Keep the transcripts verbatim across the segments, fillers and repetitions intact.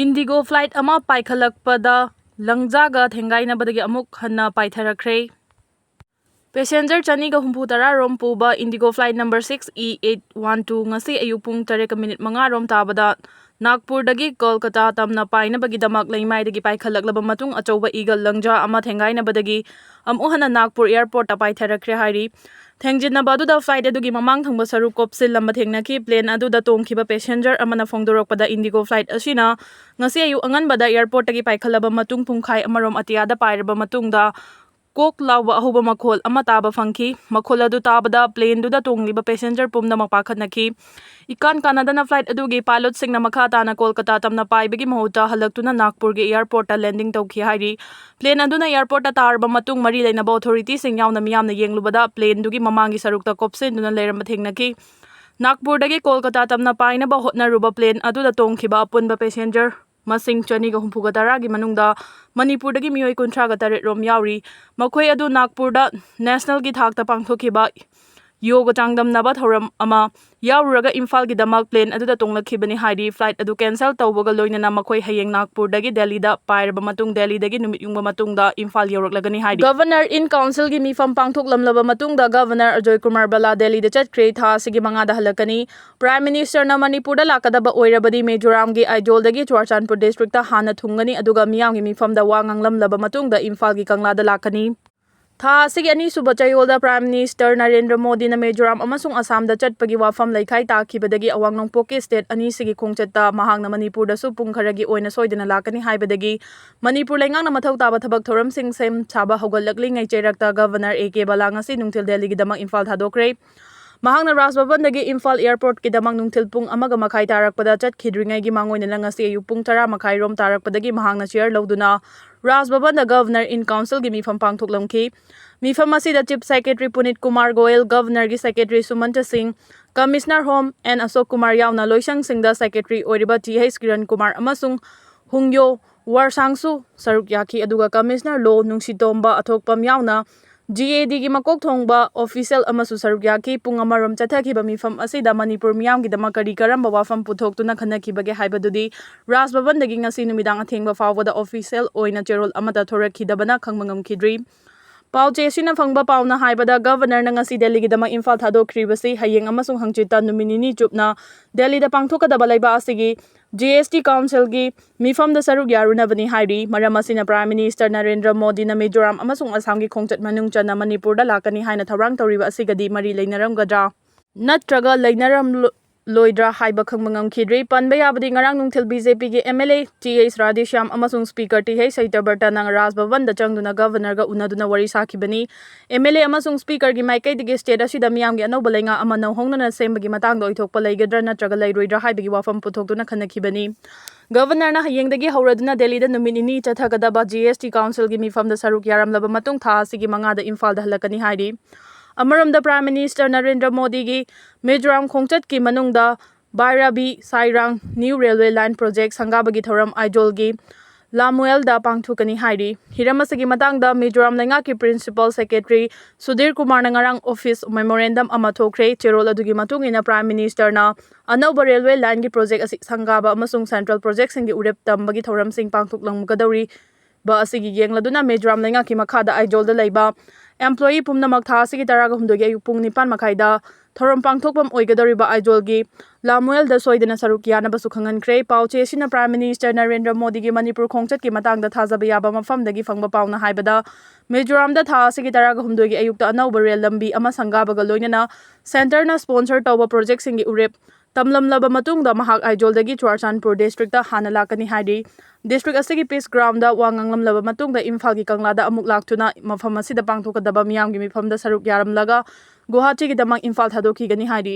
IndiGo flight ꯑꯃ ꯄꯥꯏꯈꯠꯂꯛꯄꯗ ꯂꯪꯖꯥꯒ ꯊꯦꯡꯒꯥꯏꯅꯕꯗꯒꯤ ꯑꯃꯨꯛ ꯍꯟꯅ ꯄꯥꯏꯊꯔꯛꯈ꯭ꯔꯦ꯫ ꯄꯦꯁꯦꯟꯖꯔ ꯆꯅꯤꯒ ꯍꯨꯝꯐꯨ ꯇꯔꯥ ꯔꯣꯝ ꯄꯨꯕ IndiGo flight number six E eight one two ꯉꯁꯤ ꯑꯌꯨꯛ ꯄꯨꯡ ꯇꯔꯦꯠꯀ ꯃꯤꯅꯤꯠ ꯃꯉꯥ ꯔꯣꯝ ꯇꯥꯕꯗ ꯅꯥꯒꯄꯨꯔꯗꯒꯤ ꯀꯣꯜꯀꯇꯥ ꯇꯝꯅ ꯄꯥꯏꯅꯕꯒꯤꯗꯃꯛ ꯂꯩꯃꯥꯏꯗꯒꯤ ꯄꯥꯏꯈꯠꯂꯛꯂꯕ ꯃꯇꯨꯡ ꯑꯆꯧꯕ ꯏꯒꯜ ꯂꯪꯖꯥ ꯑꯃ ꯊꯦꯡꯒꯥꯏꯅꯕꯗꯒꯤ ꯑꯃꯨꯛ ꯍꯟꯅ ꯅꯥꯒꯄꯨꯔ ꯑꯦꯌꯔꯄꯣꯔꯠꯇ ꯄꯥꯏꯊꯔꯛꯈ꯭ꯔꯦ ꯍꯥꯏꯔꯤ꯫ ꯊꯦꯡꯖꯤꯟꯅꯕ ꯑꯗꯨꯗ ꯐ꯭ꯂꯥꯏꯠ ꯑꯗꯨꯒꯤ ꯃꯃꯥꯡ ꯊꯪꯕ ꯁꯔꯨꯛ ꯀꯣꯞꯁꯤꯜꯂꯝꯕ ꯊꯦꯡꯅꯈꯤ꯫ ꯄ꯭ꯂꯦꯟ ꯑꯗꯨꯗ ꯇꯣꯡꯈꯤꯕ ꯄꯦꯁꯦꯟꯖꯔ ꯑꯃꯅ ꯐꯣꯡꯗꯣꯔꯛꯄꯗ ꯏꯟꯗꯤꯒꯣ ꯐ꯭ꯂꯥꯏꯠ ꯑꯁꯤꯅ ꯉꯁꯤ ꯑꯌꯨꯛ ꯑꯉꯟꯕꯗ ꯑꯦꯌꯔꯄꯣꯔꯠꯇꯒꯤ ꯄꯥꯏꯈꯠꯂꯕ ꯃꯇꯨꯡ ꯄꯨꯡꯈꯥꯏ ꯑꯃꯔꯣꯝ ꯑꯇꯤꯌꯥꯗ ꯄꯥꯏꯔꯕ ꯃꯇꯨꯡꯗ ꯀꯣꯛ ꯂꯥꯎꯕ ꯑꯍꯧꯕ ꯃꯈꯣꯜ ꯑꯃ ꯇꯥꯕ ꯐꯪꯈꯤ꯫ ꯃꯈꯣꯜ ꯑꯗꯨ ꯇꯥꯕꯗ ꯄ꯭ꯂꯦꯟꯗꯨꯗ ꯇꯣꯡꯂꯤꯕ ꯄꯦꯁꯦꯟꯖꯔ ꯄꯨꯝꯅꯃꯛ ꯄꯥꯈꯠꯅꯈꯤ꯫ ꯏꯀꯥꯟ ꯀꯥꯟꯅꯗꯅ ꯐ꯭ꯂꯥꯏꯠ ꯑꯗꯨꯒꯤ ꯄꯥꯏꯂꯣꯠꯁꯤꯡꯅ ꯃꯈꯥ ꯇꯥꯅ ꯀꯣꯜꯀꯇꯥ ꯇꯝꯅ ꯄꯥꯏꯕꯒꯤ ꯃꯍꯨꯠꯇ ꯍꯜꯂꯛꯇꯨꯅ ꯅꯥꯒꯄꯨꯔꯒꯤ ꯑꯦꯌꯔꯄꯣꯔꯠꯇ ꯂꯦꯟꯗꯤꯡ ꯇꯧꯈꯤ ꯍꯥꯏꯔꯤ꯫ ꯄ꯭ꯂꯦꯟ ꯑꯗꯨꯅ ꯑꯦꯌꯔꯄꯣꯔꯠꯇ ꯇꯥꯔꯕ ꯃꯇꯨꯡ ꯃꯔꯤ ꯂꯩꯅꯕ ꯑꯣꯊꯣꯔꯤꯇꯤꯁꯤꯡ ꯌꯥꯎꯅ ꯃꯤꯌꯥꯝꯅ ꯌꯦꯡꯂꯨꯕꯗ ꯄ꯭ꯂꯦꯟꯗꯨꯒꯤ ꯃꯃꯥꯡꯒꯤ ꯁꯔꯨꯛꯇ ꯀꯣꯞꯁꯤꯟꯗꯨꯅ ꯂꯩꯔꯝꯕ ꯊꯦꯡꯅꯈꯤ꯫ ꯅꯥꯒꯄꯨꯔꯗꯒꯤ ꯀꯣꯜꯀꯇꯥ ꯇꯝꯅ ꯄꯥꯏꯅꯕ ꯍꯣꯠꯅꯔꯨꯕ ꯄ꯭ꯂꯦꯟ ꯑꯗꯨꯗ ꯇꯣꯡꯈꯤꯕ ꯑꯄꯨꯟꯕ ꯄꯦꯁꯦꯟꯖꯔ ꯃꯁꯤꯡ ꯆꯅꯤꯒ ꯍꯨꯝꯐꯨꯒ ꯇꯔꯥꯒꯤ ꯃꯅꯨꯡꯗ ꯃꯅꯤꯄꯨꯔꯗꯒꯤ ꯃꯤꯑꯣꯏ ꯀꯨꯟꯊ꯭ꯔꯥꯒ ꯇꯔꯦꯠ ꯔꯣꯝ ꯌꯥꯎꯔꯤ꯫ ꯃꯈꯣꯏ ꯑꯗꯨ ꯅꯥꯒꯄꯨꯔꯗ ꯅꯦꯁꯅꯦꯜꯒꯤ ꯊꯥꯛꯇ ꯄꯥꯡꯊꯣꯛꯈꯤꯕ ꯌꯣꯒ ꯆꯥꯡꯗꯝꯅꯕ ꯊꯧꯔꯝ ꯑꯃ ꯌꯥꯎꯔꯨꯔꯒ ꯏꯝꯐꯥꯜꯒꯤꯗꯃꯛ ꯄ꯭ꯂꯦꯟ ꯑꯗꯨꯗ ꯇꯣꯡꯂꯛꯈꯤꯕꯅꯤ ꯍꯥꯏꯔꯤ꯫ ꯐ꯭ꯂꯥꯏꯠ ꯑꯗꯨ ꯀꯦꯟꯁꯦꯜ ꯇꯧꯕꯒ ꯂꯣꯏꯅꯅ ꯃꯈꯣꯏ ꯍꯌꯦꯡ ꯅꯥꯒꯄꯨꯔꯗꯒꯤ ꯗꯦꯜꯂꯤꯗ ꯄꯥꯏꯔꯕ ꯃꯇꯨꯡ ꯗꯦꯜꯂꯤꯗꯒꯤ ꯅꯨꯃꯤꯠ ꯌꯨꯡꯕ ꯃꯇꯨꯡꯗ ꯏꯝꯐꯥꯜ ꯌꯧꯔꯛꯂꯒꯅꯤ ꯍꯥꯏꯔꯤ꯫ ꯒꯚꯔꯅꯔ ꯏꯟ ꯀꯥꯎꯟꯁꯤꯜꯒꯤ ꯃꯤꯐꯝ ꯄꯥꯡꯊꯣꯛꯂꯝꯂꯕ ꯃꯇꯨꯡꯗ ꯒꯚꯔꯅꯔ ꯑꯖꯣꯏ ꯀꯨꯃꯥꯔ ꯕꯂꯥ ꯗꯦꯜꯂꯤꯗ ꯆꯠꯈ꯭ꯔꯦ꯫ ꯊꯥ ꯑꯁꯤꯒꯤ ꯃꯉꯥꯗ ꯍꯜꯂꯛꯀꯅꯤ꯫ ꯄ꯭ꯔꯥꯏꯝ ꯃꯤꯅꯤꯁꯇꯔꯅ ꯃꯅꯤꯄꯨꯔꯗ ꯂꯥꯛꯀꯗꯕ ꯑꯣꯏꯔꯕꯗꯤ ꯃꯤꯖꯣꯔꯥꯝꯒꯤ ꯑꯥꯏꯖꯣꯜꯗꯒꯤ ꯆꯨꯔꯥꯆꯥꯟꯄꯨꯔ ꯗꯤꯁꯇ꯭ꯔꯤꯛꯇ ꯍꯥꯟꯅ ꯊꯨꯡꯒꯅꯤ, ꯑꯗꯨꯒ ꯃꯤꯌꯥꯝꯒꯤ ꯃꯤꯐꯝꯗ ꯋꯥ ꯉꯥꯡꯂꯝꯂꯕ ꯃꯇꯨꯡꯗ ꯏꯝꯐꯥꯜꯒꯤ ꯀꯪꯂꯥꯗ ꯂꯥꯛꯀꯅꯤ꯫ ꯊꯥ ꯑꯁꯤꯒꯤ ꯑꯅꯤꯁꯨꯕ ꯆꯌꯣꯜꯗ ꯄ꯭ꯔꯥꯏꯝ ꯃꯤꯅꯤꯁꯇꯔ ꯅꯔꯦꯟꯗ꯭ꯔ ꯃꯣꯗꯤꯅ ꯃꯤꯖꯣꯔꯥꯝ ꯑꯃꯁꯨꯡ ꯑꯁꯥꯝꯗ ꯆꯠꯄꯒꯤ ꯋꯥꯐꯝ ꯂꯩꯈꯥꯏ ꯇꯥꯈꯤꯕꯗꯒꯤ ꯑꯋꯥꯡ ꯅꯣꯡꯄꯣꯛꯀꯤ ꯁ꯭ꯇꯦꯠ ꯑꯅꯤꯁꯤꯒꯤ ꯈꯣꯡꯆꯠꯇ ꯃꯍꯥꯛꯅ ꯃꯅꯤꯄꯨꯔꯗꯁꯨ ꯄꯨꯡ ꯈꯔꯒꯤ ꯑꯣꯏꯅ ꯁꯣꯏꯗꯅ ꯂꯥꯛꯀꯅꯤ ꯍꯥꯏꯕꯗꯒꯤ ꯃꯅꯤꯄꯨꯔ ꯂꯩꯉꯥꯛꯅ ꯃꯊꯧ ꯇꯥꯕ ꯊꯕꯛ ꯊꯧꯔꯝꯁꯤꯡ ꯁꯦꯝ ꯁꯥꯕ ꯍꯧꯒꯠꯂꯛꯂꯤꯉꯩ ꯆꯩꯔꯛꯇ ꯒꯚꯔꯅꯔ ꯑꯦ ꯀꯦ ꯕꯂꯥ ꯉꯁꯤ ꯅꯨꯡꯊꯤꯜ ꯗꯦꯜꯂꯤꯒꯤꯗꯃꯛ ꯏꯝꯐꯥꯜ ꯊꯥꯗꯣꯛꯈ꯭ꯔꯦ꯫ ꯃꯍꯥꯛꯅ ꯔꯥꯖ ꯚꯕꯟꯗꯒꯤ ꯏꯝꯐꯥꯜ ꯑꯦꯌꯔꯄꯣꯔꯠꯀꯤꯗꯃꯛ ꯅꯨꯡꯊꯤꯜ ꯄꯨꯡ ꯑꯃꯒ ꯃꯈꯥꯏ ꯇꯥꯔꯛꯄꯗ ꯆꯠꯈꯤꯗ꯭ꯔꯤꯉꯩꯒꯤ ꯃꯥꯡꯑꯣꯏꯅꯅ ꯉꯁꯤ ꯑꯌꯨꯛ ꯄꯨꯡ ꯇꯔꯥ ꯃꯈꯥꯏ ꯔꯣꯝ ꯇꯥꯔꯛꯄꯗꯒꯤ ꯃꯍꯥꯛꯅ ꯆꯤꯌꯔ ꯂꯧꯗꯨꯅ ꯔꯥꯖ ꯚꯕꯟꯗ ꯒꯚꯔꯅꯔ ꯏꯟ ꯀꯥꯎꯟꯁꯤꯜꯒꯤ ꯃꯤꯐꯝ ꯄꯥꯡꯊꯣꯛꯂꯝꯈꯤ꯫ ꯃꯤꯐꯝ ꯑꯁꯤꯗ ꯆꯤꯐ ꯁꯦꯀ꯭ꯔꯦꯇꯔꯤ ꯄꯨꯅꯤꯠ ꯀꯨꯃꯥꯔ ꯒꯣꯌꯦꯜ, ꯒꯚꯔꯅꯔꯒꯤ secretary Sumant Singh, commissioner home N Ashok Kumar ꯌꯥꯎꯅ ꯂꯣꯏꯁꯪꯁꯤꯡꯗ ꯁꯦꯀ꯭ꯔꯦꯇꯔꯤ ꯑꯣꯏꯔꯤꯕ ꯇꯤ ꯑꯩꯆ ꯀꯤꯔꯟ ꯀꯨꯃꯥꯔ ꯑꯃꯁꯨꯡ ꯍꯨꯡꯌꯣ ꯋꯥꯔꯁꯥꯡꯁꯨ ꯁꯔꯨꯛ ꯌꯥꯈꯤ꯫ ꯑꯗꯨꯒ ꯀꯃꯤꯁꯅꯔ ꯂꯣ ꯅꯨꯡꯁꯤꯇꯣꯝꯕ ꯑꯊꯣꯛꯄꯝ ꯌꯥꯎꯅ GADꯒꯤ ꯃꯀꯣꯛ ꯊꯣꯡꯕ official ꯑꯃꯁꯨ ꯁꯔꯨꯛ ꯌꯥꯈꯤ꯫ ꯄꯨꯡ ꯑꯃꯔꯣꯝ ꯆꯠꯊꯈꯤꯕ ꯃꯤꯐꯝ ꯑꯁꯤꯗ ꯃꯅꯤꯄꯨꯔ ꯃꯤꯌꯥꯝꯒꯤꯗꯃꯛ ꯀꯔꯤ ꯀꯔꯝꯕ ꯋꯥꯐꯝ ꯄꯨꯊꯣꯛꯇꯨꯅ ꯈꯟꯅꯈꯤꯕꯒꯦ ꯍꯥꯏꯕꯗꯨꯗꯤ ꯔꯥꯖ ꯚꯕꯟꯗꯒꯤ ꯉꯁꯤ ꯅꯨꯃꯤꯗꯥꯡ ꯑꯊꯦꯡꯕ ꯐꯥꯎꯕꯗ official ꯑꯣꯏꯅ ꯆꯦꯔꯣꯜ ꯑꯃꯠꯇ ꯊꯣꯔꯛꯈꯤꯗꯕꯅ ꯈꯪꯕ ꯉꯝꯈꯤꯗ꯭ꯔꯤ꯫ ꯄꯥꯎ ꯆꯦ ꯑꯁꯤꯅ ꯐꯪꯕ ꯄꯥꯎꯅ ꯍꯥꯏꯕꯗ, Governorꯅ ꯉꯁꯤ ꯗꯦꯜꯂꯤꯒꯤꯗꯃꯛ ꯏꯝꯐꯥꯜ ꯊꯥꯗꯣꯛꯈ꯭ꯔꯤꯕꯁꯤ ꯍꯌꯦꯡ ꯑꯃꯁꯨꯡ ꯍꯪꯆꯤꯠꯇ ꯅꯨꯃꯤꯠ ꯅꯤꯅꯤ ꯆꯨꯞꯅ ꯗꯦꯜꯂꯤꯗ ꯄꯥꯡꯊꯣꯛꯀꯗꯕ ꯂꯩꯕꯥꯛ ꯑꯁꯤꯒꯤ GST Councilꯒꯤ ꯃꯤꯐꯝꯗ ꯁꯔꯨꯛ ꯌꯥꯔꯨꯅꯕꯅꯤ ꯍꯥꯏꯔꯤ꯫ ꯃꯔꯝ ꯑꯁꯤꯅ Prime Minister ꯅꯔꯦꯟꯗ꯭ꯔ ꯃꯣꯗꯤꯅ ꯃꯤꯖꯣꯔꯥꯝ ꯑꯃꯁꯨꯡ ꯑꯁꯥꯝꯒꯤ ꯈꯣꯡꯆꯠ ꯃꯅꯨꯡ ꯆꯟꯅ ꯃꯅꯤꯄꯨꯔꯗ ꯂꯥꯛꯀꯅꯤ ꯍꯥꯏꯅ ꯊꯧꯔꯥꯡ ꯇꯧꯔꯤꯕ ꯑꯁꯤꯒꯗꯤ ꯃꯔꯤ ꯂꯩꯅꯔꯝꯒꯗ꯭ꯔꯥ ꯅꯠꯇ꯭ꯔꯒ ꯂꯩꯅꯔꯝꯂꯣꯏꯗ꯭ꯔꯥ ꯍꯥꯏꯕ ꯈꯪꯕ ꯉꯝꯈꯤꯗ꯭ꯔꯤ꯫ ꯄꯟꯕ ꯌꯥꯕꯗꯤ, ꯉꯔꯥꯡ ꯅꯨꯡꯊꯤꯜ BJPꯒꯤ MLA Th Radheshyam ꯑꯃꯁꯨꯡ Speaker Th Saityabratana ꯔꯥꯖ ꯚꯕꯟꯗ ꯆꯪꯗꯨꯅ Governorꯒ ꯎꯅꯗꯨꯅ ꯋꯥꯔꯤ ꯁꯥꯈꯤꯕꯅꯤ꯫ MLA ꯑꯃꯁꯨꯡ Speakerꯒꯤ ꯃꯥꯏꯀꯩꯗꯒꯤ state ꯑꯁꯤꯗ ꯃꯤꯌꯥꯝꯒꯤ ꯑꯅꯧꯕ ꯂꯩꯉꯥꯛ ꯑꯃ ꯅꯧꯍꯧꯅꯅ ꯁꯦꯝꯕꯒꯤ ꯃꯇꯥꯡꯗ ꯑꯣꯏꯊꯣꯛꯄ ꯂꯩꯒꯗ꯭ꯔꯥ ꯅꯠꯇ꯭ꯔꯒ ꯂꯩꯔꯣꯏꯗ꯭ꯔꯥ ꯍꯥꯏꯕꯒꯤ ꯋꯥꯐꯝ ꯄꯨꯊꯣꯛꯇꯨꯅ ꯈꯟꯅꯈꯤꯕꯅꯤ꯫ Governorꯅ ꯍꯌꯦꯡꯗꯒꯤ ꯍꯧꯔꯗꯨꯅ ꯗꯦꯜꯂꯤꯗ ꯅꯨꯃꯤꯠ ꯅꯤꯅꯤ ꯆꯠꯊꯒꯗꯕ GST Councilꯒꯤ ꯃꯤꯐꯝꯗ ꯁꯔꯨꯛ ꯌꯥꯔꯝꯂꯕ ꯃꯇꯨꯡ, ꯊꯥ ꯑꯁꯤꯒꯤ ꯃꯉꯥꯗ ꯏꯝꯐꯥꯜꯗ ꯍꯜꯂꯛꯀꯅꯤ ꯍꯥꯏꯔꯤ꯫ ꯑꯃꯔꯣꯝꯗ, Prime Minister ꯅꯔꯦꯟꯗ꯭ꯔ ꯃꯣꯗꯤꯒꯤ ꯃꯤꯖꯣꯔꯥꯝ ꯈꯣꯡꯆꯠꯀꯤ ꯃꯅꯨꯡꯗ ꯕꯥꯏꯔꯥꯕꯤ ꯁꯥꯏꯔꯥꯡ New Railway Line Project ꯁꯪꯒꯥꯕꯒꯤ ꯊꯧꯔꯝ ꯑꯥꯏꯖꯣꯜꯒꯤ ꯂꯥꯃꯨꯑꯦꯜꯗ ꯄꯥꯡꯊꯣꯛꯀꯅꯤ ꯍꯥꯏꯔꯤ꯫ ꯍꯤꯔꯝ ꯑꯁꯤꯒꯤ ꯃꯇꯥꯡꯗ ꯃꯤꯖꯣꯔꯥꯝ ꯂꯩꯉꯥꯛꯀꯤ Principal Secretary ꯁꯨꯙꯤꯔ ꯀꯨꯃꯥꯔꯅ ꯉꯔꯥꯡ office memorandum ꯑꯃ ꯊꯣꯛꯈ꯭ꯔꯦ꯫ ꯆꯦꯔꯣꯜ ꯑꯗꯨꯒꯤ ꯃꯇꯨꯡ ꯏꯟꯅ, Prime Ministerꯅ ꯑꯅꯧꯕ railway lineꯒꯤ project ꯑꯁꯤ ꯁꯪꯒꯥꯕ ꯑꯃꯁꯨꯡ central projectꯁꯤꯡꯒꯤ ꯎꯔꯦꯞ ꯇꯝꯕꯒꯤ ꯊꯧꯔꯝꯁꯤꯡ ꯄꯥꯡꯊꯣꯛꯂꯝꯒꯗꯧꯔꯤꯕ ꯑꯁꯤꯒꯤ ꯌꯦꯡꯂꯗꯨꯅ ꯃꯤꯖꯣꯔꯥꯝ ꯂꯩꯉꯥꯛꯀꯤ ꯃꯈꯥꯗ ꯑꯥꯏꯖꯣꯜꯗ ꯂꯩꯕ employee ꯄꯨꯝꯅꯃꯛ ꯊꯥ ꯑꯁꯤꯒꯤ ꯇꯔꯥꯒ ꯍꯨꯝꯗꯣꯏꯒꯤ ꯑꯌꯨꯛ ꯄꯨꯡ ꯅꯤꯄꯥꯟ ꯃꯈꯥꯏꯗ ꯊꯧꯔꯝ ꯄꯥꯡꯊꯣꯛꯐꯝ ꯑꯣꯏꯒꯗꯧꯔꯤꯕ ꯑꯥꯏꯖꯣꯜꯒꯤ ꯂꯥꯃꯨꯑꯦꯜꯗ ꯁꯣꯏꯗꯅ ꯁꯔꯨꯛ ꯌꯥꯅꯕꯁꯨ ꯈꯪꯍꯟꯈ꯭ꯔꯦ꯫ ꯄꯥꯎ ꯆꯦ ꯑꯁꯤꯅ Prime Minister ꯅꯔꯦꯟꯗ꯭ꯔ ꯃꯣꯗꯤꯒꯤ ꯃꯅꯤꯄꯨꯔ ꯈꯣꯡꯆꯠꯀꯤ ꯃꯇꯥꯡꯗ ꯊꯥꯖꯕ ꯌꯥꯕ ꯃꯐꯝꯗꯒꯤ ꯐꯪꯕ ꯄꯥꯎꯅ ꯍꯥꯏꯕꯗ, ꯃꯤꯖꯣꯔꯥꯝꯗ ꯊꯥ ꯑꯁꯤꯒꯤ ꯇꯔꯥꯒ ꯍꯨꯝꯗꯣꯏꯒꯤ ꯑꯌꯨꯛꯇ ꯑꯅꯧꯕ rail ꯂꯝꯕꯤ ꯑꯃ ꯁꯪꯒꯥꯕꯒ ꯂꯣꯏꯅꯅ centreꯅ sponsor ꯇꯧꯕ projectꯁꯤꯡꯒꯤ ꯎꯔꯦꯞ ꯇꯝꯂꯝꯂꯕ ꯃꯇꯨꯡꯗ ꯃꯍꯥꯛ ꯑꯥꯏꯖꯣꯜꯗꯒꯤ ꯆꯨꯔꯥꯆꯥꯟꯄꯨꯔ districtꯇ ꯍꯥꯟꯅ ꯂꯥꯛꯀꯅꯤ ꯍꯥꯏꯔꯤ꯫ District ꯑꯁꯤꯒꯤ Peace Groundꯗ ꯋꯥ ꯉꯥꯡꯂꯝꯂꯕ ꯃꯇꯨꯡꯗ ꯏꯝꯐꯥꯜꯒꯤ ꯀꯪꯂꯥꯗ ꯑꯃꯨꯛ ꯂꯥꯛꯇꯨꯅ ꯃꯐꯝ ꯑꯁꯤꯗ ꯄꯥꯡꯊꯣꯛꯀꯗꯕ ꯃꯤꯌꯥꯝꯒꯤ ꯃꯤꯐꯝꯗ ꯁꯔꯨꯛ ꯌꯥꯔꯝꯂꯒ ꯒꯨꯋꯥꯍꯥꯇꯤꯒꯤꯗꯃꯛ ꯏꯝꯐꯥꯜ ꯊꯥꯗꯣꯛꯈꯤꯒꯅꯤ ꯍꯥꯏꯔꯤ꯫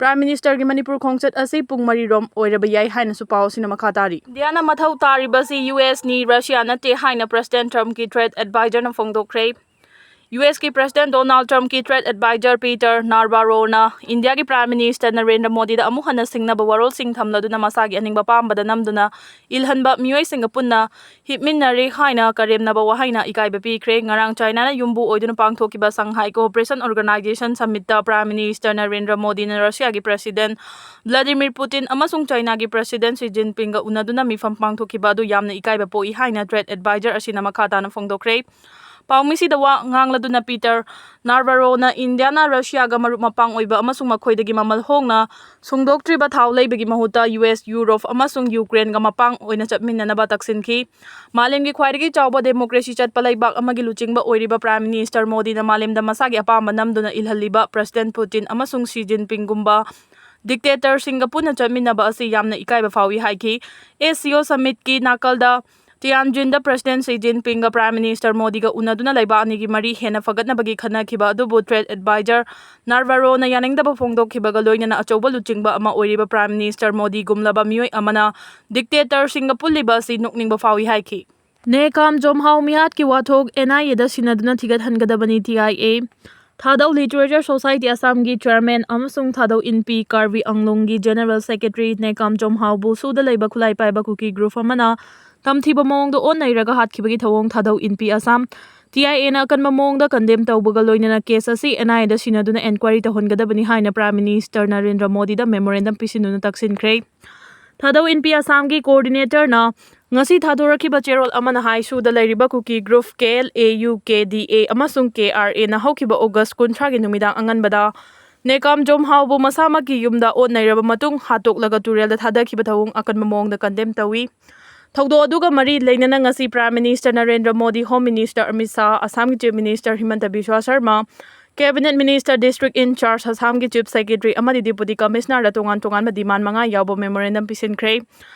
Prime Ministerꯒꯤ ꯃꯅꯤꯄꯨꯔ ꯈꯣꯡꯆꯠ ꯑꯁꯤ ꯄꯨꯡ ꯃꯔꯤꯔꯣꯝ ꯑꯣꯏꯔꯕ ꯌꯥꯏ ꯍꯥꯏꯅꯁꯨ ꯄꯥꯎ ꯑꯁꯤꯅ ꯃꯈꯥ ꯇꯥꯔꯤ꯫ ꯏꯟꯗꯤꯌꯥꯅ ꯃꯊꯧ ꯇꯥꯔꯤꯕꯁꯤ USꯅꯤ, ꯔꯁꯤꯌꯥ ꯅꯠꯇꯦ ꯍꯥꯏꯅ President Trumpꯀꯤ trade advisorꯅ ꯐꯣꯡꯗꯣꯛꯈ꯭ꯔꯦ꯫ ꯌꯨ ꯑꯦꯁꯀꯤ President Donald Trumpꯀꯤ trade advisor Peter Navarroꯅ ꯏꯟꯗꯤꯌꯥꯒꯤ Prime Minister ꯅꯔꯦꯟꯗ꯭ꯔ ꯃꯣꯗꯤꯗ ꯑꯃꯨꯛ ꯍꯟꯅ ꯁꯤꯡꯅꯕ ꯋꯥꯔꯣꯜꯁꯤꯡ ꯊꯝꯂꯗꯨꯅ ꯃꯁꯥꯒꯤ ꯑꯅꯤꯡꯕ ꯄꯥꯝꯕꯗ ꯅꯝꯗꯨꯅ ꯏꯜꯍꯟꯕ ꯃꯤꯑꯣꯏꯁꯤꯡꯒ ꯄꯨꯟꯅ ꯍꯤꯞꯃꯤꯟꯅꯔꯦ ꯍꯥꯏꯅ ꯀꯔꯦꯝꯅꯕ ꯋꯥꯍꯩꯅ ꯏꯀꯥꯏꯕ ꯄꯤꯈ꯭ꯔꯦ꯫ ꯉꯔꯥꯡ ꯆꯥꯏꯅꯥꯅ ꯌꯨꯝꯕꯨ ꯑꯣꯏꯗꯨꯅ ꯄꯥꯡꯊꯣꯛꯈꯤꯕ Shanghai Cooperation Organization Summitꯇ Prime Minister Narendra ꯃꯣꯗꯤꯅ ꯔꯁꯤꯌꯥꯒꯤ President Vladimir Putin ꯑꯃꯁꯨꯡ ꯆꯥꯏꯅꯥꯒꯤ President Xi Jinpingꯒ ꯎꯅꯗꯨꯅ ꯃꯤꯐꯝ ꯄꯥꯡꯊꯣꯛꯈꯤꯕ ꯑꯗꯨ ꯌꯥꯝꯅ ꯏꯀꯥꯏꯕ ꯄꯣꯛꯏ ꯍꯥꯏꯅ trade advisor ꯑꯁꯤꯅ ꯃꯈꯥ ꯇꯥꯅ ꯐꯣꯡꯗꯣꯛꯈ꯭ꯔꯦ꯫ ꯄꯥꯎꯃꯤꯁꯤꯗ ꯋꯥ ꯉꯥꯡꯂꯗꯨꯅ Peter Navarroꯅ ꯏꯟꯗꯤꯌꯥꯅ ꯔꯁꯤꯌꯥꯒ ꯃꯔꯨꯞ ꯃꯄꯥꯡ ꯑꯣꯏꯕ ꯑꯃꯁꯨꯡ ꯃꯈꯣꯏꯗꯒꯤ ꯃꯃꯜ ꯍꯣꯡꯅ ꯁꯨꯡꯗꯣꯛꯇ꯭ꯔꯤꯕ ꯊꯥꯎ ꯂꯩꯕꯒꯤ ꯃꯍꯨꯠꯇ ꯌꯨ ꯑꯦꯁ, ꯌꯨꯔꯣꯞ ꯑꯃꯁꯨꯡ ꯌꯨꯀ꯭ꯔꯦꯟꯒ ꯃꯄꯥꯡ ꯑꯣꯏꯅ ꯆꯠꯃꯤꯟꯅꯅꯕ ꯇꯛꯁꯤꯟꯈꯤ꯫ ꯃꯥꯂꯦꯝꯒꯤ ꯈ꯭ꯋꯥꯏꯗꯒꯤ ꯆꯥꯎꯕ democracy ꯆꯠꯄ ꯂꯩꯕꯥꯛ ꯑꯃꯒꯤ ꯂꯨꯆꯤꯡꯕ ꯑꯣꯏꯔꯤꯕ Prime Minister ꯃꯣꯗꯤꯅ ꯃꯥꯂꯦꯝꯗ ꯃꯁꯥꯒꯤ ꯑꯄꯥꯝꯕ ꯅꯝꯗꯨꯅ ꯏꯜꯍꯜꯂꯤꯕ President Putin ꯑꯃꯁꯨꯡ Xi Jinpingꯒꯨꯝꯕ dictatorꯁꯤꯡꯒ ꯄꯨꯟꯅ ꯆꯠꯃꯤꯟꯅꯕ ꯑꯁꯤ ꯌꯥꯝꯅ ꯏꯀꯥꯏꯕ ꯐꯥꯎꯏ ꯍꯥꯏꯈꯤ꯫ ꯑꯦꯁ ꯁꯤ ꯑꯣ Summitꯀꯤ ꯅꯥꯀꯜꯗ Tianjinꯗ President Xi Jinpingꯒ Prime Minister ꯃꯣꯗꯤꯒ ꯎꯅꯗꯨꯅ ꯂꯩꯕꯥꯛ ꯑꯅꯤꯒꯤ ꯃꯔꯤ ꯍꯦꯟꯅ ꯐꯒꯠꯅꯕꯒꯤ ꯈꯟꯅꯈꯤꯕ ꯑꯗꯨꯕꯨ trade advisor Navarroꯅ ꯌꯥꯅꯤꯡꯗꯕ ꯐꯣꯡꯗꯣꯛꯈꯤꯕꯒ ꯂꯣꯏꯅꯅ ꯑꯆꯧꯕ ꯂꯨꯆꯤꯡꯕ ꯑꯃ ꯑꯣꯏꯔꯤꯕ Prime Minister ꯃꯣꯗꯤꯒꯨꯝꯂꯕ ꯃꯤꯑꯣꯏ ꯑꯃꯅ dictatorꯁꯤꯡꯒ ꯄꯨꯜꯂꯤꯕ ꯑꯁꯤ ꯅꯣꯛꯅꯤꯡꯕ ꯐꯥꯎꯏ ꯍꯥꯏꯈꯤ꯫ ꯅꯦꯀꯥꯝ ꯖꯣꯝꯍꯥꯎ ꯃꯤꯍꯥꯠꯀꯤ ꯋꯥꯊꯣꯛ N I Aꯗ ꯁꯤꯟꯅꯗꯨꯅ ꯊꯤꯒꯠꯍꯟꯒꯗꯕꯅꯤ T I A꯫ Thadou Literature Society ꯑꯁꯥꯝꯒꯤ chairman ꯑꯃꯁꯨꯡ ꯊꯥꯗꯧ ꯏꯟꯄꯤ ꯀꯥꯔꯕꯤ ꯑꯪꯂꯣꯡꯒꯤ general secretary ꯅꯦꯀꯥꯝ ꯖꯣꯝꯍꯥꯎꯕꯨ ꯁꯨꯗ ꯂꯩꯕ ꯈꯨꯠꯂꯥꯏ ꯄꯥꯏꯕ ꯀꯨꯀꯤ group ꯑꯃꯅ ꯇꯝꯊꯤꯕ ꯃꯑꯣꯡꯗ ꯑꯣꯠ ꯅꯩꯔꯒ ꯍꯥꯠꯈꯤꯕꯒꯤ ꯊꯧꯑꯣꯡ ꯊꯥꯗꯧ ꯏꯟꯄꯤ ꯑꯁꯥꯝ T I Aꯅ ꯑꯀꯟꯕ ꯃꯑꯣꯡꯗ condemn ꯇꯧꯕꯒ ꯂꯣꯏꯅꯅ case ꯑꯁꯤ N I Aꯗ ꯁꯤꯟꯅꯗꯨꯅ enquiry ꯇꯧꯍꯟꯒꯗꯕꯅꯤ ꯍꯥꯏꯅ Prime Minister ꯅꯔꯦꯟꯗ꯭ꯔ ꯃꯣꯗꯤꯗ memorandum ꯄꯤꯁꯤꯟꯗꯨꯅ ꯇꯛꯁꯤꯟꯈ꯭ꯔꯦ꯫ ꯊꯥꯗꯧ ꯏꯟꯄꯤ ꯑꯁꯥꯝꯒꯤ coordinatorꯅ ꯉꯁꯤ ꯊꯥꯗꯣꯔꯛꯈꯤꯕ ꯆꯦꯔꯣꯜ ꯑꯃꯅ ꯍꯥꯏ, ꯁꯨꯗ ꯂꯩꯔꯤꯕ ꯀꯨꯀꯤ group K L A U, K D A ꯑꯃꯁꯨꯡ K R Aꯅ ꯍꯧꯈꯤꯕ August ꯀꯨꯟꯊ꯭ꯔꯥꯒꯤ ꯅꯨꯃꯤꯗꯥꯡ ꯑꯉꯟꯕꯗ ꯅꯦꯀꯥꯝ ꯖꯣꯝꯍꯥꯎꯕꯨ ꯃꯁꯥꯃꯛꯀꯤ ꯌꯨꯝꯗ ꯑꯣꯠ ꯅꯩꯔꯕ ꯃꯇꯨꯡ ꯍꯥꯠꯇꯣꯛꯂꯒ ꯇꯨꯔꯦꯜꯗ ꯊꯥꯗꯈꯤꯕ ꯊꯧꯑꯣꯡ ꯑꯀꯟꯕ ꯃꯑꯣꯡꯗ condemn ꯇꯧꯏ꯫ ꯊꯧꯗꯣꯛ ꯑꯗꯨꯒ ꯃꯔꯤ ꯂꯩꯅꯅ ꯉꯁꯤ Prime Minister Narendra Modi, Home Minister Amit Shah, ꯑꯁꯥꯝꯒꯤ Chief Minister ꯍꯤꯃꯟꯇ ꯕꯤꯁ꯭ꯋꯥ Sharma, Cabinet Minister, District in charge, ꯑꯁꯥꯝꯒꯤ Chief Secretary ꯑꯃꯗꯤ Deputy Commissionerꯗ ꯇꯣꯉꯥꯟ ꯇꯣꯉꯥꯟꯕ demand ꯃꯉꯥ ꯌꯥꯎꯕ memorandum ꯄꯤꯁꯤꯟꯈ꯭ꯔꯦ꯫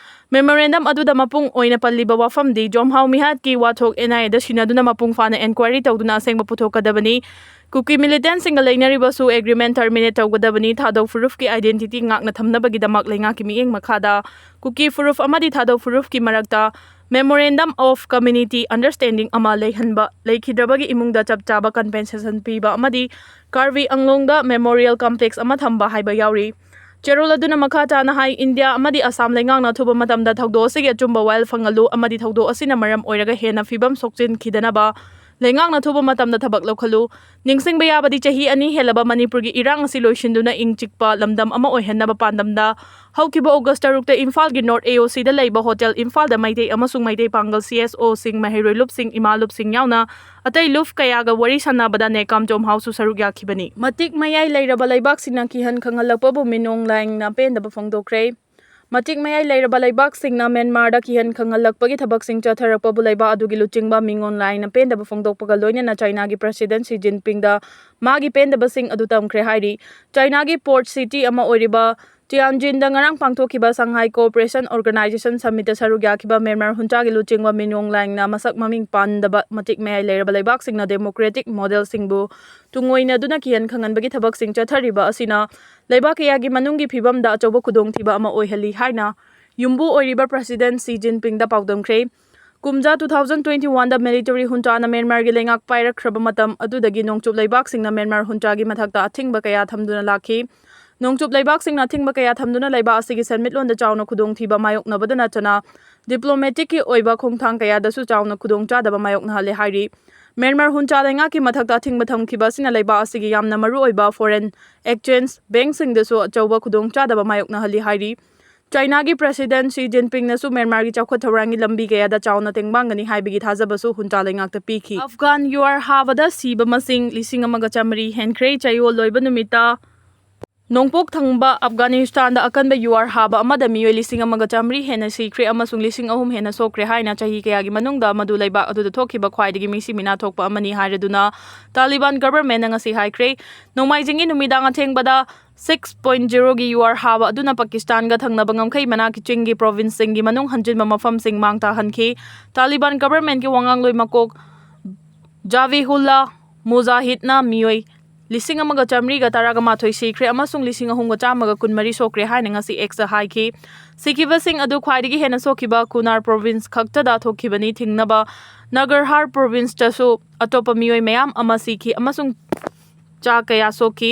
Memorandum ꯑꯗꯨꯗ ꯃꯄꯨꯡ ꯑꯣꯏꯅ ꯄꯜꯂꯤꯕ ꯋꯥꯐꯝꯗꯤ ꯖꯣꯝꯍꯥꯎ ꯃꯤꯍꯥꯠꯀꯤ ꯋꯥꯊꯣꯛ N I A ꯗ ꯁꯤꯟꯅꯗꯨꯅ ꯃꯄꯨꯡ ꯐꯥꯅ inquiry ꯇꯧꯗꯨꯅ ꯑꯁꯦꯡꯕ ꯄꯨꯊꯣꯛꯀꯗꯕꯅꯤ꯫ ꯀꯨꯀꯤ militantꯁꯤꯡꯒ ꯂꯩꯅꯔꯤꯕꯁꯨ agreement terminate ꯇꯧꯒꯗꯕꯅꯤ꯫ ꯊꯥꯗꯧ ꯐꯨꯔꯨꯞꯀꯤ identity ꯉꯥꯛꯅ ꯊꯝꯅꯕꯒꯤꯗꯃꯛ ꯂꯩꯉꯥꯛꯀꯤ ꯃꯤꯠꯌꯦꯡ ꯃꯈꯥꯗ ꯀꯨꯀꯤ ꯐꯨꯔꯨꯞ ꯑꯃꯗꯤ ꯊꯥꯗꯧ ꯐꯨꯔꯨꯞꯀꯤ ꯃꯔꯛꯇ Memorandum of Community Understanding ꯑꯃ ꯂꯩꯍꯟꯕ, ꯂꯩꯈꯤꯗ꯭ꯔꯕꯒꯤ ꯏꯃꯨꯡꯗ ꯆꯞ ꯆꯥꯕ compensation ꯄꯤꯕ ꯑꯃꯗꯤ ꯀꯥꯔꯕꯤ ꯑꯪꯂꯣꯡꯗ memorial complex ꯑꯃ ꯊꯝꯕ ꯍꯥꯏꯕ ꯌꯥꯎꯔꯤ꯫ ꯆꯦꯔꯣꯜ ꯑꯗꯨꯅ ꯃꯈꯥ ꯇꯥꯅ ꯍꯥꯏ, ꯏꯟꯗꯤꯌꯥ ꯑꯃꯗꯤ ꯑꯁꯥꯝ ꯂꯩꯉꯥꯛꯅ ꯑꯊꯨꯕ ꯃꯇꯝꯗ ꯊꯧꯗꯣꯛ ꯑꯁꯤꯒꯤ ꯑꯆꯨꯝꯕ ꯋꯥꯌꯦꯜ ꯐꯪꯍꯜꯂꯨ ꯑꯃꯗꯤ ꯊꯧꯗꯣꯛ ꯑꯁꯤꯅ ꯃꯔꯝ ꯑꯣꯏꯔꯒ ꯍꯦꯟꯅ ꯐꯤꯕꯝ ꯁꯣꯛꯆꯤꯟꯈꯤꯗꯅꯕ ꯂꯩꯉꯥꯛꯅ ꯑꯊꯨꯕ ꯃꯇꯝꯗ ꯊꯕꯛ ꯂꯧꯈꯠꯂꯨ꯫ ꯅꯤꯡꯁꯤꯡꯕ ꯌꯥꯕꯗꯤ, ꯆꯍꯤ ꯑꯅꯤ ꯍꯦꯜꯂꯕ ꯃꯅꯤꯄꯨꯔꯒꯤ ꯏꯔꯥꯡ ꯑꯁꯤ ꯂꯣꯏꯁꯤꯟꯗꯨꯅ ꯏꯪ ꯆꯤꯛꯄ ꯂꯝꯗꯝ ꯑꯃ ꯑꯣꯏꯍꯟꯅꯕ ꯄꯥꯟꯗꯝꯗ ꯍꯧꯈꯤꯕ August ꯇꯔꯨꯛꯇ ꯏꯝꯐꯥꯜꯒꯤ North A O Cꯗ ꯂꯩꯕ Hotel ꯏꯝꯐꯥꯜꯗ ꯃꯩꯇꯩ ꯑꯃꯁꯨꯡ ꯃꯩꯇꯩ ꯄꯥꯡꯒꯜ C S Oꯁꯤꯡ, ꯃꯍꯩꯔꯣꯏ ꯂꯨꯞꯁꯤꯡ, ꯏꯃꯥ ꯂꯨꯞꯁꯤꯡ ꯌꯥꯎꯅ ꯑꯇꯩ ꯂꯨꯞ ꯀꯌꯥꯒ ꯋꯥꯔꯤ ꯁꯥꯟꯅꯕꯗ ꯅꯦꯀꯥꯝ ꯖꯣꯝꯍꯥꯎꯁꯨ ꯁꯔꯨꯛ ꯌꯥꯈꯤꯕꯅꯤ꯫ ꯃꯇꯤꯛ ꯃꯌꯥꯏ ꯂꯩꯔꯕ ꯂꯩꯕꯥꯛꯁꯤꯡꯅ ꯀꯤꯍꯟ ꯈꯪꯍꯜꯂꯛꯄꯕꯨ ꯃꯤꯅꯣꯡ ꯂꯥꯏꯡꯅ ꯄꯦꯟꯗꯕ ꯐꯣꯡꯗꯣꯛꯈ꯭ꯔꯦ꯫ ꯃꯇꯤꯛ ꯃꯌꯥꯏ ꯂꯩꯔꯕ ꯂꯩꯕꯥꯛꯁꯤꯡꯅ ꯃ꯭ꯌꯥꯟꯃꯥꯔꯗ ꯀꯤꯍꯟ ꯈꯪꯍꯜꯂꯛꯄꯒꯤ ꯊꯕꯛꯁꯤꯡ ꯆꯠꯊꯔꯛꯄꯕꯨ ꯂꯩꯕꯥꯛ ꯑꯗꯨꯒꯤ ꯂꯨꯆꯤꯡꯕ ꯃꯤꯉꯣꯟ ꯂꯥꯏꯅ ꯄꯦꯟꯗꯕ ꯐꯣꯡꯗꯣꯛꯄꯒ ꯂꯣꯏꯅꯅ ꯆꯥꯏꯅꯥꯒꯤ President Xi Jinpingꯗ ꯃꯥꯒꯤ ꯄꯦꯟꯗꯕꯁꯤꯡ ꯑꯗꯨ ꯇꯝꯈ꯭ꯔꯦ ꯍꯥꯏꯔꯤ꯫ ꯆꯥꯏꯅꯥꯒꯤ port city ꯑꯃ ꯑꯣꯏꯔꯤꯕ ꯇꯤꯌꯥꯟꯖꯤꯟꯗ ꯉꯔꯥꯡ ꯄꯥꯡꯊꯣꯛꯈꯤꯕ Shanghai Cooperation Organization Summitꯇ ꯁꯔꯨꯛ ꯌꯥꯈꯤꯕ ꯃ꯭ꯌꯥꯟꯃꯥꯔ ꯍꯨꯟꯆꯥꯒꯤ ꯂꯨꯆꯤꯡꯕ ꯃꯤꯉꯣꯟ ꯂꯥꯏꯅ ꯃꯁꯛ ꯃꯃꯤꯡ ꯄꯟꯗꯕ ꯃꯇꯤꯛ ꯃꯌꯥꯏ ꯂꯩꯔꯕ ꯂꯩꯕꯥꯛꯁꯤꯡꯅ democratic modelꯁꯤꯡꯕꯨ ꯇꯨꯡꯑꯣꯏꯅꯗꯨꯅ ꯀꯤꯍꯟ ꯈꯪꯍꯟꯕꯒꯤ ꯊꯕꯛꯁꯤꯡ ꯆꯠꯊꯔꯤꯕ ꯑꯁꯤꯅ ꯂꯩꯕꯥꯛ ꯀꯌꯥꯒꯤ ꯃꯅꯨꯡꯒꯤ ꯐꯤꯕꯝꯗ ꯑꯆꯧꯕ ꯈꯨꯗꯣꯡꯊꯤꯕ ꯑꯃ ꯑꯣꯏꯍꯜꯂꯤ ꯍꯥꯏꯅ ꯌꯨꯝꯕꯨ ꯑꯣꯏꯔꯤꯕ President Xi Jinpingꯗ ꯄꯥꯎꯗꯝꯈ꯭ꯔꯦ꯫ ꯀꯨꯝꯖꯥ two thousand twenty oneꯗ military ꯍꯨꯟꯆꯥꯅ ꯃ꯭ꯌꯥꯟꯃꯥꯔꯒꯤ ꯂꯩꯉꯥꯛ ꯄꯥꯏꯔꯛꯈ꯭ꯔꯕ ꯃꯇꯝ ꯑꯗꯨꯗꯒꯤ ꯅꯣꯡꯆꯨꯞ ꯂꯩꯕꯥꯛꯁꯤꯡꯅ ꯃ꯭ꯌꯥꯟꯃꯥꯔ ꯍꯨꯟꯆꯥꯒꯤ ꯃꯊꯛꯇ ꯑꯊꯤꯡꯕ ꯀꯌꯥ ꯊꯝꯗꯨꯅ ꯂꯥꯛꯈꯤ꯫ ꯅꯣꯡꯆꯨꯞ ꯂꯩꯕꯥꯛꯁꯤꯡꯅ ꯑꯊꯤꯡꯕ ꯀꯌꯥ ꯊꯝꯗꯨꯅ ꯂꯩꯕꯥꯛ ꯑꯁꯤꯒꯤ ꯁꯦꯟꯃꯤꯠꯂꯣꯟꯗ ꯆꯥꯎꯅ ꯈꯨꯗꯣꯡꯊꯤꯕ ꯃꯥꯌꯣꯛꯅꯕꯗ ꯅꯠꯇꯅ diplomaticꯀꯤ ꯑꯣꯏꯕ ꯈꯣꯡꯊꯥꯡ ꯀꯌꯥꯗꯁꯨ ꯆꯥꯎꯅ ꯈꯨꯗꯣꯡꯆꯥꯗꯕ ꯃꯥꯌꯣꯛꯅꯍꯜꯂꯦ ꯍꯥꯏꯔꯤ꯫ ꯃ꯭ꯌꯥꯟꯃꯥꯔ ꯍꯨꯟꯆꯥ ꯂꯩꯉꯥꯛꯀꯤ ꯃꯊꯛꯇ ꯑꯊꯤꯡꯕ ꯊꯝꯈꯤꯕ ꯑꯁꯤꯅ ꯂꯩꯕꯥꯛ ꯑꯁꯤꯒꯤ ꯌꯥꯝꯅ ꯃꯔꯨꯑꯣꯏꯕ foreign exchange bankꯁꯤꯡꯗꯁꯨ ꯑꯆꯧꯕ ꯈꯨꯗꯣꯡꯆꯥꯗꯕ ꯃꯥꯌꯣꯛꯅꯍꯜꯂꯤ ꯍꯥꯏꯔꯤ꯫ ꯆꯥꯏꯅꯥꯒꯤ President Xi Jinpingꯅꯁꯨ ꯃ꯭ꯌꯥꯟꯃꯥꯔꯒꯤ ꯆꯥꯎꯈꯠ ꯊꯧꯔꯥꯡꯒꯤ ꯂꯝꯕꯤ ꯀꯌꯥꯗ ꯆꯥꯎꯅ ꯇꯦꯡꯕꯥꯡꯒꯅꯤ ꯍꯥꯏꯕꯒꯤ ꯊꯥꯖꯕꯁꯨ ꯍꯨꯟꯆꯥ ꯂꯩꯉꯥꯛꯇ ꯄꯤꯈꯤ꯫ ꯑꯐꯒꯥꯟ ꯌꯨꯋꯥꯔ ꯍꯥꯕꯗ ꯁꯤꯕ ꯃꯁꯤꯡ ꯂꯤꯁꯤꯡ ꯑꯃꯒ ꯆꯥꯃꯔꯤ ꯍꯦꯟꯈ꯭ꯔꯦ꯫ ꯆꯌꯣꯜ ꯂꯣꯏꯕ ꯅꯨꯃꯤꯠꯇ ꯅꯣꯡꯄꯣꯛ ꯊꯪꯕ ꯑꯐꯒꯥꯅꯤꯁꯇꯥꯟꯗ ꯑꯀꯟꯕ ꯌꯨ ꯑꯥꯔ ꯍꯥꯕ ꯑꯃꯗ ꯃꯤꯑꯣꯏ ꯂꯤꯁꯤꯡ ꯑꯃꯒ ꯆꯥꯃꯔꯤ ꯍꯦꯟꯅ ꯁꯤꯈ꯭ꯔꯦ ꯑꯃꯁꯨꯡ ꯂꯤꯁꯤꯡ ꯑꯍꯨꯝ ꯍꯦꯟꯅ ꯁꯣꯛꯈ꯭ꯔꯦ ꯍꯥꯏꯅ ꯆꯍꯤ ꯀꯌꯥꯒꯤ ꯃꯅꯨꯡꯗ ꯃꯗꯨ ꯂꯩꯕꯥꯛ ꯑꯗꯨꯗ ꯊꯣꯛꯈꯤꯕ ꯈ꯭ꯋꯥꯏꯗꯒꯤ ꯃꯤꯁꯤ ꯃꯤꯅꯥ ꯊꯣꯛꯄ ꯑꯃꯅꯤ ꯍꯥꯏꯔꯗꯨꯅ ꯇꯥꯂꯤꯕꯥꯟ ꯒꯚꯔꯟꯃꯦꯟꯠꯅ ꯉꯁꯤ ꯍꯥꯏꯈ꯭ꯔꯦ꯫ ꯅꯣꯡꯃꯥꯏꯖꯤꯡꯒꯤ ꯅꯨꯃꯤꯗꯥꯡ ꯑꯊꯦꯡꯕꯗ ꯁꯤꯛꯁ ꯄꯣꯏꯟꯠ ꯖꯤꯔꯣꯒꯤ ꯌꯨ ꯑꯥꯔ ꯍꯥꯕ ꯑꯗꯨꯅ ꯄꯥꯀꯤꯁꯇꯥꯟꯒ ꯊꯪꯅꯕ ꯉꯝꯈꯩ ꯃꯅꯥꯛꯀꯤ ꯆꯤꯡꯒꯤ ꯄ꯭ꯔꯣꯚꯤꯟꯁꯁꯤꯡꯒꯤ ꯃꯅꯨꯡ ꯍꯟꯖꯤꯟꯕ ꯃꯐꯝꯁꯤꯡ ꯃꯥꯡ ꯇꯥꯍꯟꯈꯤ꯫ ꯇꯥꯂꯤꯕꯥꯟ ꯒꯚꯔꯟꯃꯦꯟꯠꯀꯤ ꯋꯥꯉꯥꯡꯂꯣꯏ ꯃꯀꯣꯛ ꯖꯥꯕꯤꯍꯨꯜꯂꯥ ꯃꯨꯖꯥꯍꯤꯗꯅ ꯃꯤꯑꯣꯏ ꯂꯤꯁꯤꯡ ꯑꯃꯒ ꯆꯥꯃꯔꯤꯒ ꯇꯔꯥꯒ ꯃꯥꯊꯣꯏ ꯁꯤꯈ꯭ꯔꯦ ꯑꯃꯁꯨꯡ ꯂꯤꯁꯤꯡ ꯑꯍꯨꯝꯒ ꯆꯥꯝꯃꯒ ꯀꯨꯟꯃꯔꯤ ꯁꯣꯛꯈ꯭ꯔꯦ ꯍꯥꯏꯅ ꯉꯁꯤ Xꯇ ꯍꯥꯏꯈꯤ꯫ ꯁꯤꯈꯤꯕꯁꯤꯡ ꯑꯗꯨ ꯈ꯭ꯋꯥꯏꯗꯒꯤ ꯍꯦꯟꯅ ꯁꯣꯛꯈꯤꯕ ꯀꯨꯅꯥꯔ ꯄ꯭ꯔꯣꯚꯤꯟꯁ ꯈꯛꯇꯗ ꯊꯣꯛꯈꯤꯕꯅꯤ꯫ ꯊꯤꯡꯅꯕ ꯅꯒꯔꯍꯥꯔ ꯄ꯭ꯔꯣꯚꯤꯟꯁꯇꯁꯨ ꯑꯇꯣꯞꯄ ꯃꯤꯑꯣꯏ ꯃꯌꯥꯝ ꯑꯃ ꯁꯤꯈꯤ ꯑꯃꯁꯨꯡ ꯆꯥ ꯀꯌꯥ ꯁꯣꯛꯈꯤ꯫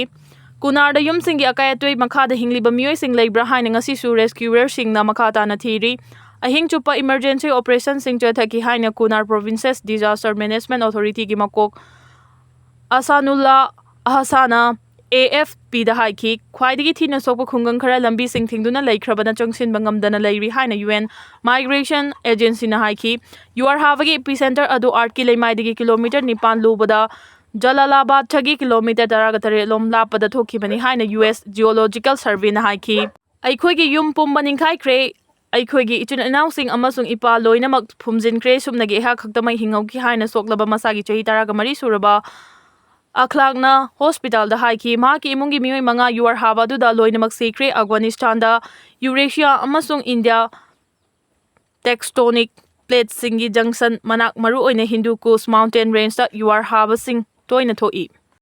ꯀꯨꯅꯥꯔꯗ ꯌꯨꯝꯁꯤꯡꯒꯤ ꯑꯀꯥꯏ ꯑꯇꯣꯏ ꯃꯈꯥꯗ ꯍꯤꯡꯂꯤꯕ ꯃꯤꯑꯣꯏꯁꯤꯡ ꯂꯩꯕ꯭ꯔꯥ ꯍꯥꯏꯅ ꯉꯁꯤꯁꯨ ꯔꯦꯁꯀ꯭ꯌꯨꯋꯔꯁꯤꯡꯅ ꯃꯈꯥ ꯇꯥꯅ ꯊꯤꯔꯤ꯫ ꯑꯍꯤꯡ ꯆꯨꯞꯄ ꯏꯃꯔꯖꯦꯟꯁꯤ ꯑꯣꯄꯔꯦꯁꯟꯁꯤꯡ ꯆꯠꯊꯈꯤ ꯍꯥꯏꯅ ꯀꯨꯅꯥꯔ ꯄ꯭ꯔꯣꯚꯤꯟꯁꯦꯁ ꯗꯤꯖꯥꯁꯇꯔ ꯃꯦꯅꯦꯖꯃꯦꯟꯠ ꯑꯣꯊꯣꯔꯤꯇꯤꯒꯤ ꯃꯀꯣꯛ ꯑꯁꯥꯅꯨꯜꯂꯥ ꯑꯍꯁꯥꯅ ꯑꯦ ꯑꯦꯐ ꯄꯤꯗ ꯍꯥꯏꯈꯤ꯫ ꯈ꯭ꯋꯥꯏꯗꯒꯤ ꯊꯤꯅ ꯁꯣꯛꯄ ꯈꯨꯡꯒꯪ ꯈꯔ ꯂꯝꯕꯤꯁꯤꯡ ꯊꯤꯡꯗꯨꯅ ꯂꯩꯈ꯭ꯔꯕꯅ ꯆꯪꯁꯤꯟꯕ ꯉꯝꯗꯅ ꯂꯩꯔꯤ ꯍꯥꯏꯅ ꯌꯨ ꯑꯦꯟ ꯃꯥꯏꯒ꯭ꯔꯦꯁꯟ ꯑꯦꯖꯦꯟꯁꯤꯅ ꯍꯥꯏꯈꯤ꯫ ꯌꯨ ꯑꯥꯔ ꯍꯥꯕꯒꯤ ꯏꯄꯤꯁꯦꯟꯇꯔ ꯑꯗꯨ ꯑꯥꯔꯠꯀꯤ ꯂꯩꯃꯥꯏꯗꯒꯤ ꯀꯤꯂꯣꯃꯤꯇꯔ ꯅꯤꯄꯥꯟ ꯂꯨꯕꯗ ꯖꯂꯥꯂꯥꯕꯥꯗꯇꯒꯤ ꯀꯤꯂꯣꯃꯤꯇꯔ ꯇꯔꯥꯒ ꯇꯔꯦꯠ ꯂꯣꯝ ꯂꯥꯞꯄꯗ ꯊꯣꯛꯈꯤꯕꯅꯤ ꯍꯥꯏꯅ ꯌꯨ ꯑꯦꯁ ꯖꯤꯑꯣꯂꯣꯖꯤꯀꯦꯜ ꯁꯔꯚꯦꯅ ꯍꯥꯏꯈꯤ꯫ ꯑꯩꯈꯣꯏꯒꯤ ꯌꯨꯝ ꯄꯨꯝꯕ ꯅꯤꯡꯈꯥꯏꯈ꯭ꯔꯦ꯫ ꯑꯩꯈꯣꯏꯒꯤ ꯏꯆꯤꯟ ꯏꯅꯥꯎꯁꯤꯡ ꯑꯃꯁꯨꯡ ꯏꯄꯥ ꯂꯣꯏꯅꯃꯛ ꯐꯨꯝꯖꯤꯟꯈ꯭ꯔꯦ꯫ ꯁꯨꯞꯅꯒꯤ ꯑꯩꯍꯥꯛ ꯈꯛꯇꯃꯛ ꯍꯤꯡꯍꯧꯈꯤ ꯍꯥꯏꯅ ꯁꯣꯛꯂꯕ ꯃꯁꯥꯒꯤ ꯆꯍꯤ ꯇꯔꯥꯒ ꯃꯔꯤ ꯁꯨꯔꯕ ꯑꯈ꯭ꯂꯥꯛꯅ ꯍꯣꯁꯄꯤꯇꯥꯜꯗ ꯍꯥꯏꯈꯤ꯫ ꯃꯍꯥꯛꯀꯤ ꯏꯃꯨꯡꯒꯤ ꯃꯤꯑꯣꯏ ꯃꯉꯥ ꯌꯨ ꯑꯥꯔ ꯍꯥꯕ ꯑꯗꯨꯗ ꯂꯣꯏꯅꯃꯛ ꯁꯤꯈ꯭ꯔꯦ꯫ ꯑꯐꯒꯥꯅꯤꯁꯇꯥꯟꯗ ꯌꯨꯔꯦꯁꯤꯌꯥ ꯑꯃꯁꯨꯡ ꯏꯟꯗꯤꯌꯥ ꯇꯦꯛꯁꯇꯣꯅꯤꯛ ꯄ꯭ꯂꯦꯠꯁꯤꯡꯒꯤ ꯖꯪꯁꯟ ꯃꯅꯥꯛ, ꯃꯔꯨꯑꯣꯏꯅ Hindu Kuch mountain ꯔꯦꯟꯖꯇ U R ꯍꯥꯕꯁꯤꯡ ꯇꯣꯏꯅ ꯊꯣꯛꯏ꯫